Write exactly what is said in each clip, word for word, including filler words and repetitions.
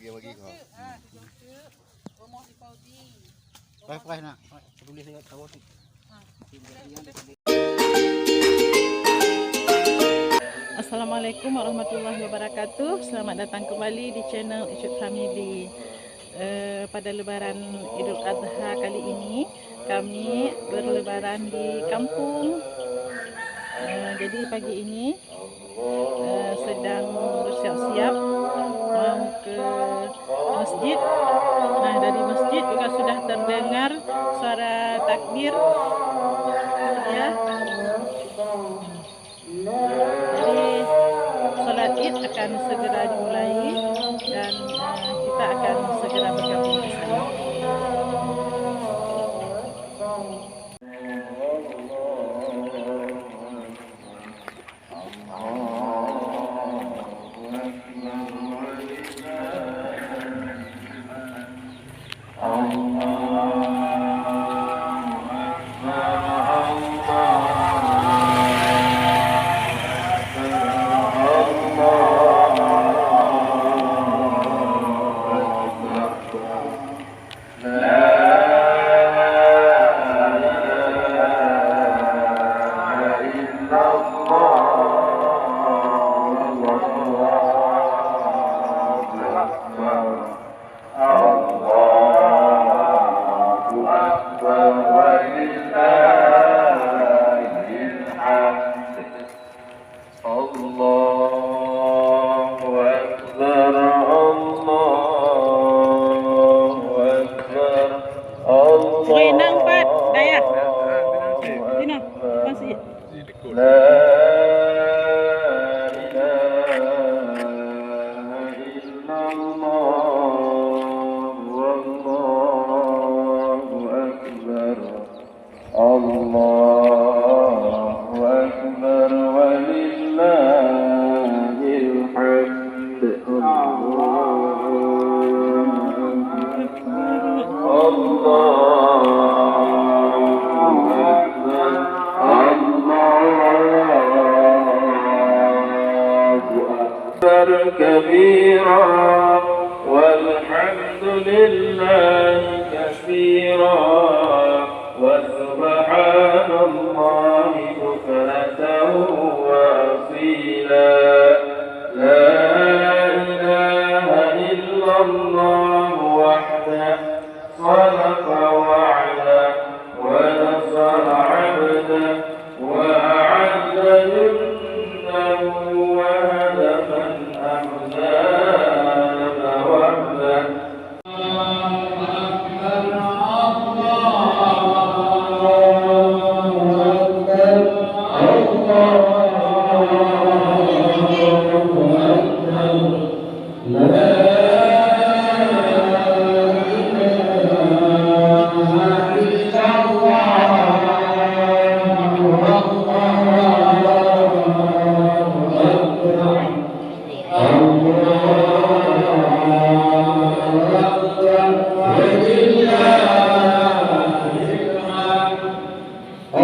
Bagi kau. Pakai, pakai nak. Tulis lewat bawah tu. Assalamualaikum warahmatullahi wabarakatuh. Selamat datang kembali di channel Icut Family. Eh, pada Lebaran Idul Adha kali ini, kami berlebaran di kampung. Eh, jadi pagi ini, eh, sedang bersiap-siap mau ke masjid. Nah, dari masjid juga sudah terdengar suara takbir. Ya. Jadi, salat Id akan segera dimulai dan, eh, kita akan segera bergabung di sana. Allahu Akbar, Allahu Akbar, Allahu Akbar. Weh, nang pat dayah. Sini, masjid. La ilaha illallah, wallahu akbar. Allahu akbar walillahil hamd. Allahu akbar. Allahu akbar kabira walhamdulillahi katsira. وسبحان الله بكرة وأصيلا. لا إله إلا الله وحده صدق وعده ونصر عبده وأعز جنده وهزم الأحزاب وحده.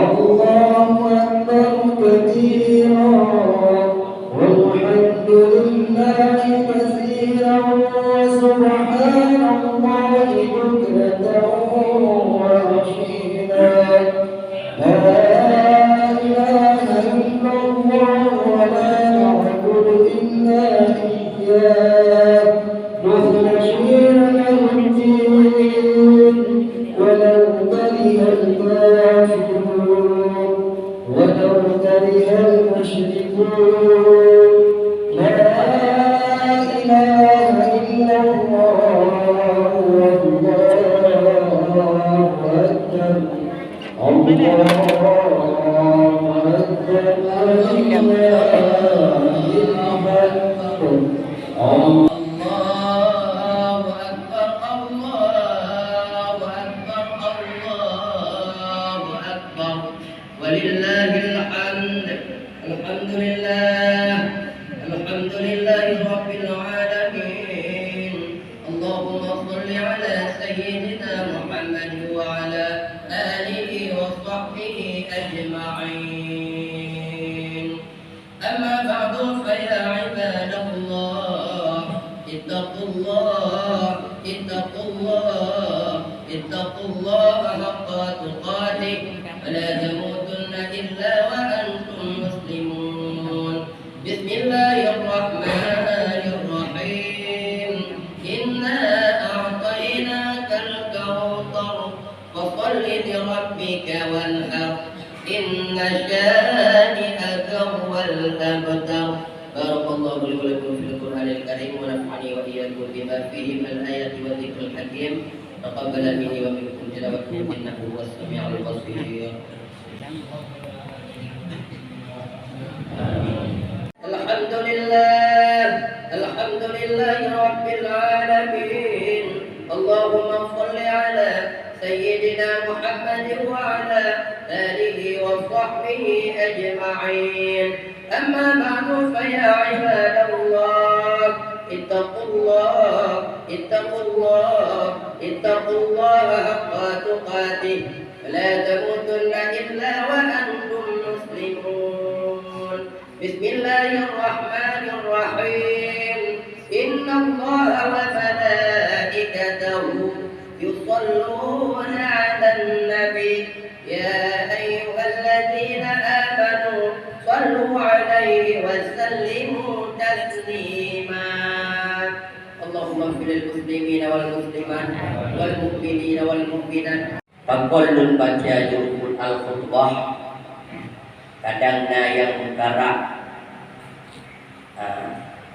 الله أكبر كبيرا، والحمد لله كثيرا، وسبحان الله بكرة وأصيلا. لا إله إلا الله ولا نعبد إلا إياه مخلصين له الدين ولو كره الكافرون ولو كره المشركون. لا إله إلا الله والله أكبر. الله أكبر ولله الحمد. الله أكبر، الله أكبر، الله أكبر. ولله الحمد. الحمد لله. الحمد لله رب العالمين. اللهم صل على سيدنا محمد وعلى آله وصحبه أجمعين. أما بعد، فيا عباد الله، اتقوا الله اتقوا الله، اتقوا الله حق تقاته، ولا تموتن إلا وأنتم مسلمون. بسم الله الرحمن الرحيم. إنا أعطيناك الكوثر، فصل لربك وانحر، إن شانئك هو الأبتر. بارك الله لي ولكم في القرآن الكريم، ونفعني وإياكم بما فيه من الآيات والذكر الحكيم. تقبل مني ومنكم تلاوته إنه هو السميع البصير. الحمد لله، الحمد لله رب العالمين. اللهم صل على سيدنا محمد وعلى آله وصحبه أجمعين. أما بعد، فيا عباد الله، اتقوا الله، اتقوا الله، اتقوا الله حق تقاته، ولا تموتن إلا وأنتم مسلمون. بسم الله الرحمن الرحيم. إن الله وملائكته يصلون على النبي. يا أيها الذين آمنوا صلوا عليه وسلموا تسليما. اللهم اغفر للمسلمين والمسلمات والمؤمنين والمؤمنات. Pakon lôn baca jeuet Al-Khutbah, kadang na nyang meukarak. Ha,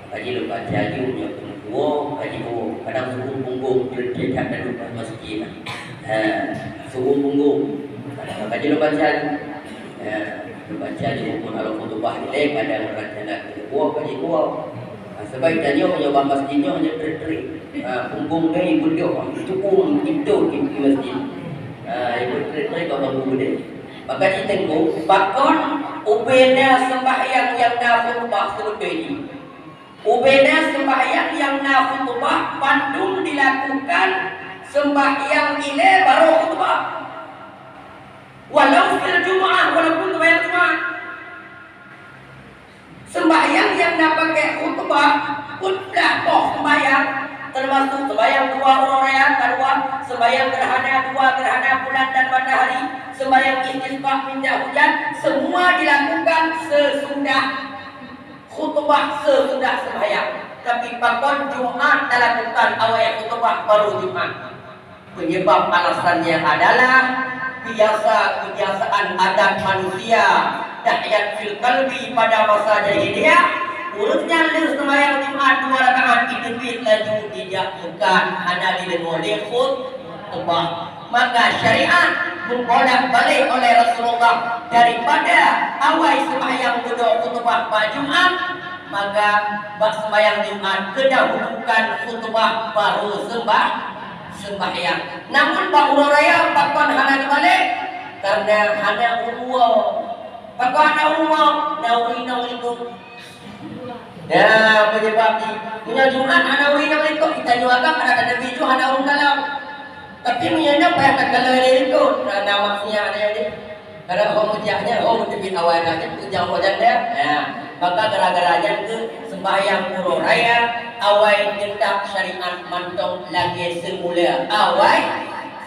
maka jih lôn baca jeuet nyoe peunubuoh, maka jih kadang suhu punggong, jeuet that na lumpah masjid. Ha, suhu punggong. Maka jih lôn baca jeuet. Ha, lôn baca jeuet Al-Khutbah ilée, kadang rencana peunubuoh, maka jih buoh. Ha, sabab tanyoe nyoe bak masjid nyoe hana trek-trek. Ha, punggong deh ibeudôh, cukup itu di masjid. Ha, ibeudôh trek-trek bak bangku deh. Maka jih teungku, pakon ubena sembahyang nyang na khutbah seuleusoe jih. Ubena sembahyang nyang na khutbah bandum dilakukan sembahyang ilée barô khutbah. Walau fil Jumaah, walaupun sembahyang Jumaat. Sembahyang nyang na pakai khutbah, peuet blah boh sembahyang, teumasuk sembahyang dua uroe raya, ka dua, sembahyang gerhana, dua gerhana bulan dan matahari, sembahyang istisqa minta hujan, semua dilakukan sesudah khutbah, sesudah sembahyang. Tapi pakon Jumat talakukan awai khutbah baru Jumat? Penyebab alasannya adalah biasa kebiasaan adat manusia, dahsyat fil qalbi pada masa jahiliyah, ureuëng nyan lheueh sembahyang Jumat dua rakaat jiteubiet laju jijak meukat hana jideungoe lé khutbah. Maka syariat meubolak-balik oleh Rasulullah daripada awai sembahyang beudôh khutbah bak Jumat, maka bak sembahyang Jumat keudahulukan khutbah baru sembah sembahyang. Namun bak uroe raya pakon hana geubalek? Karena hana uroe. Pakon hana uroe? Na ureuëng inong likot. Ya, penyebab jih. Meunyoe Jumat hana ureuëng inong likot, geutanyoe agam hana tateubiet ju hana ureuëng kalon. Tapi meunyoe nyoe payah takalon lé likot, na, na maksudnya ada jadi. Karena ho meujak nyan, ho meuteubiet awai nyan, peujang ho janda. Ya, maka gara-gara nyan keuh sembahyang uroe raya awai teutap syariat mantong lagée seumula awai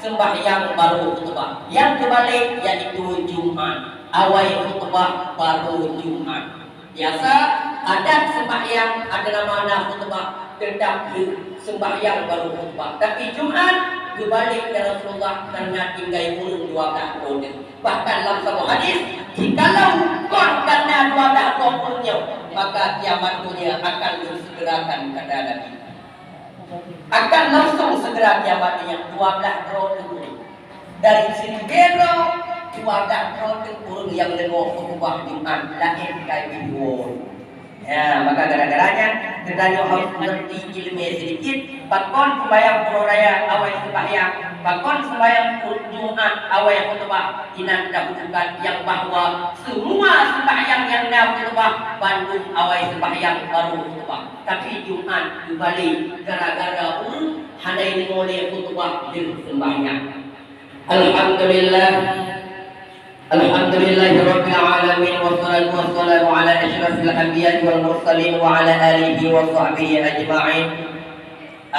sembahyang baru khutbah. Nyang teubalek yaitu Jumat, awai khutbah baru Jumat. Biasa adat sembahyang ada nama na khutbah, teutap lheueh sembahyang baru khutbah. Tapi Jumat geubalek lé Rasulullah karena tinggai ureuëng dua blah droe. Bahkan lam saboh hadis, jikalau kon karena dua blah droe ureuëng nyoe, maka kiamat donya akan geusegerakan, kata Nabi. Akan langsung segera kiamat nyan dua blah droe ureuëng. Dari siribée droe, dua blah droe ureuëng nyang deungoe khutbah Jumat laén kai biduoe. Ya, maka gara-gara nyan geutanyoe harus mengerti ileumé sedikit, pakon sembahyang uroe raya awai sembahyang, pakon sembahyang Jumat awai khutbah, inan tabukakan nyang bahwa semua sembahyang nyang na khutbah bandum awai sembahyang baru khutbah. Tapi Jumat geubalek gara-gara ureuëng hana deungoe lé khutbah lheueh sembahyang. Alhamdulillah. Alhamdulillahirabbil alamin, wassalatu wassalamu ala asyrafil anbiya'i wal mursalin wa ala alihi wa sahbihi ajma'in.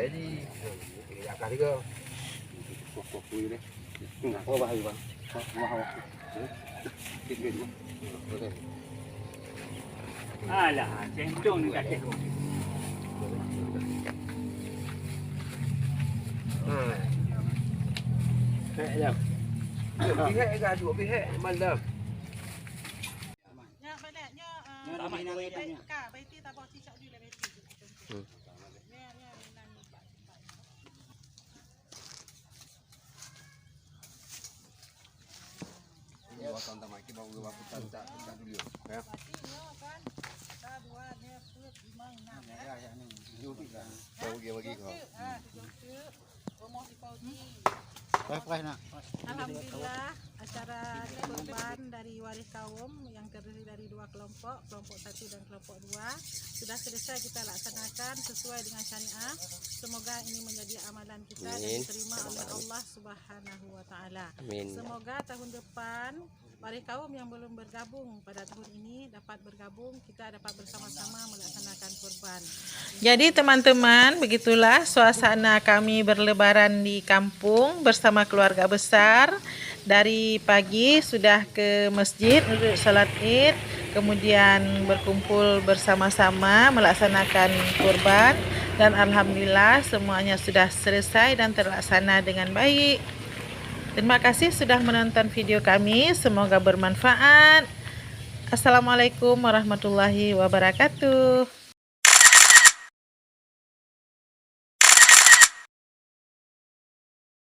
Jadi, ya, kasih ke. Koh, koh, koh, ni. Nah, oh, bahaya, bang. Wah, wah, wah. Alah, centong ni kaki. Ha. Baik, jom. Pihak ke, dua pihak, malam. Nyak balik, nyak, ah, Nyak balik, balik, balik, balik. Ka, Baiti tabah cicak dulu lah, Baiti. Hmm. Nyak, nyak, nyak. Dua tahun tamat, kita baru waktu tak, tak, tak dulu, ya. Pasti nyoe kan, kita dua, dia, peuet, lima, enam, ya, ya, ya, ni. Tujuh, kan? Baru dia bagi kau. Tujuh, ah, tujuh, tujuh. Rumoh di Fauzi. Payah-payah nak. Alhamdulillah, acara kurban dari Waréh Kaum yang terdiri dari dua kelompok, kelompok satu dan kelompok dua, sudah selesai kita laksanakan sesuai dengan syariah. Semoga ini menjadi amalan kita dan Amin. Diterima oleh Allah Subhanahu wa Taala. Amin. Semoga tahun depan Waréh Kaum yang belum bergabung pada tahun ini dapat bergabung, kita dapat bersama-sama melaksanakan kurban. Jadi, teman-teman, begitulah suasana kami berlebaran di kampung bersama keluarga besar. Dari pagi sudah ke masjid untuk salat Id, kemudian berkumpul bersama-sama melaksanakan kurban, dan alhamdulillah semuanya sudah selesai dan terlaksana dengan baik. Terima kasih sudah menonton video kami, semoga bermanfaat. Assalamualaikum warahmatullahi wabarakatuh.